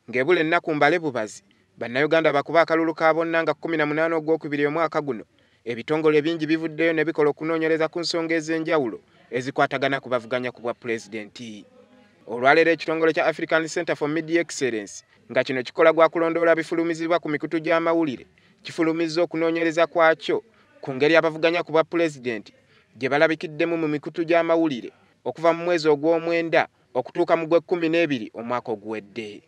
Ng'ebula ennaku mbale bubazi Bannayuganda bakuba akalulu ka bonna nga 18 ogwokubiri omwaka guno, ebitongole bingi bivuddeyo ne bikola okunoonyereza ku nsonga ez'enjawulo ezikwatagana ku bavuganya ku bwa pulezidenti. Olwaleero ekitongole kya African Center for Media Excellence, nga kino kikola gwa kulondoola bifulumizibwa ku mikutu gy'amawulire, kifulumizza okunoonyereza kwakyo ku ngeri abavuganya ku bwa pulezidenti gye balabikiddemu mu mikutu gy'amawulire okuva mu mwezi ogw'omwenda okutuuka mu gw'e12 omwaka oguwedde.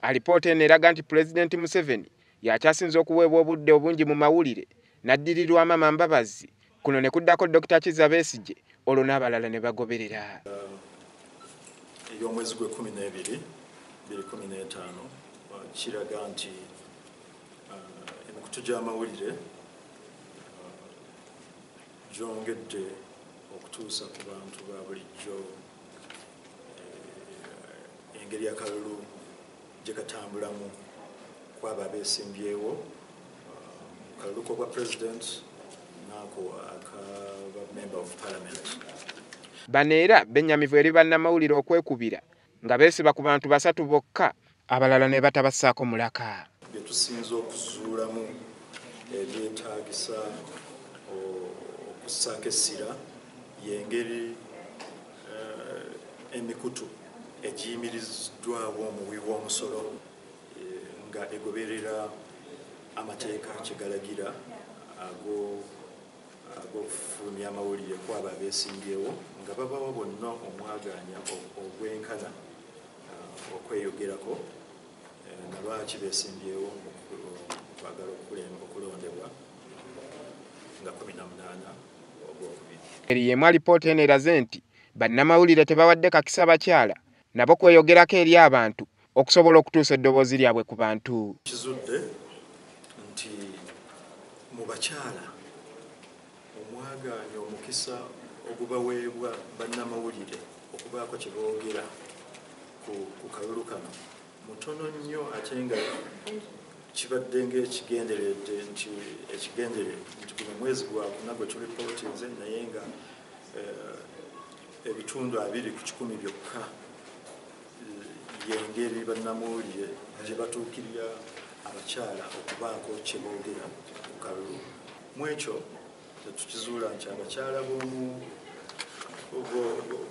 Alipoota eno eraga nti Pulezidenti Museveni yakyasinze okuweebwa obudde obungi mu mawulire, n'addirirwa Amama Mbabazi, kuno ne kuddako Dr. Kizza Besigye, olwo n'abalala ne bagoberera. Ey'omwezi gw'e12 2015 kiraga nti emikutu gy'amawulire gyongedde okutuusa ku bantu ba bulijjo engeri akalulu gye katambulamu kwabo abeesimbyewo mu kalulu k'obwa president n'ako akaba member of parliament. Bano era bennyamivu eri bannamawulire okwekubira nga beesiba ku bantu basatu bokka, abalala ne batabassaako mulaka. Bye tusinze okuzuulamu ebyetaagisa okussaako essira y'engeri emikutu egiyimiriziddwawo omuwi w'omusolo nga egoberera amateeka kye galagira ag'okufulumya amawulire kwabo abeesimbyewo, nga babawa bonna omwagaanya ogwenkana okweyogerako na lwaki beesimbyewo okwagala okulondebwa nga 18 ogwokubiri. Eri y'emu alipoota eno eraze nti bannamawulire tebawadde kakisa bakyala nabo kweyogerako eri abantu okusobola okutuusa eddoboozi lyabwe ku bantu. Kizudde nti mu bakyala omwagaanya omukisa ogubaweebwa bannamawulire okubaako kye boogera ku kalulu kano mutono nnyo, ate nga kibadde ng'ekigenderedde nti ekigendere nti guno mwezi gwakuna gwe tulipootinze, naye nga ebitundu 20% byokka y'engeri bannamawulire gye batuukirira abakyala okubaako kye boogera ku kalulu. Mu ekyo tetukizuula nti abakyala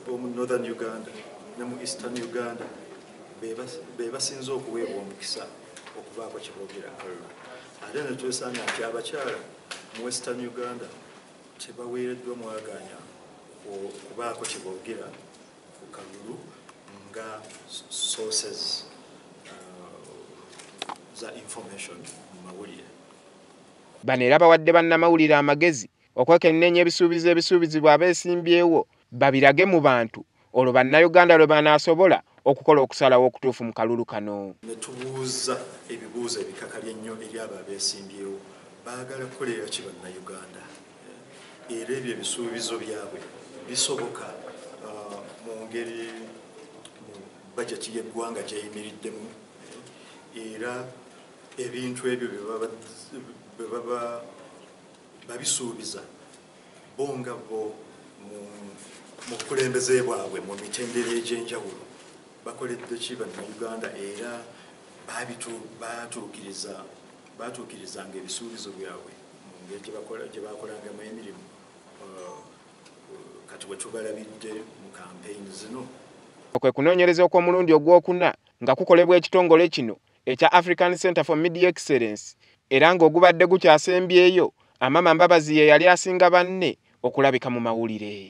b'omu Northern Uganda ne mu Eastern Uganda be basinze okuweebwa omukisa okubaako kye boogera akalulu, ate ne twesanga nti abakyala mu Western Uganda tebaweereddwa mwagaanya okubaako kye boogera ku kalulu nga sources za information mu mawulire. Bano era bawadde bannamawulire amagezi okwekenneenya ebisuubizo ebisuubizibwa abeesimbyewo babirage mu bantu, olwo Bannayuganda lwe banaasobola okukola okusalawo okutuufu mu kalulu kano. Ne tubuuza ebibuuzo ebikakali ennyo eri abo abeesimbyewo, baagala kukolera ki Bannayuganda, era ebyo ebisuubizo byabwe bisoboka mu ngeri mu bajeti y'eggwanga gyeyimiriddemu, era ebintu ebyo bye baba babisuubiza bo nga bo mu bukulembeze bwabwe mu mitendera egy'enjawulo bakoledde ki Bannayuganda, era baatuukirizanga ebisuubizo byabwe mu ngeri gye bakolangamu emirimu. Kati bwe tubalabidde mu kampeyini zino. Kwe kunoonyereza okw'omulundi ogwokuna nga kukolebwa ekitongole kino ekya African Center for Media Excellence, era ng'ogubadde gukyasembyeyo Amama Mbabazi ye yali asinga banne okulabika mu mawulire.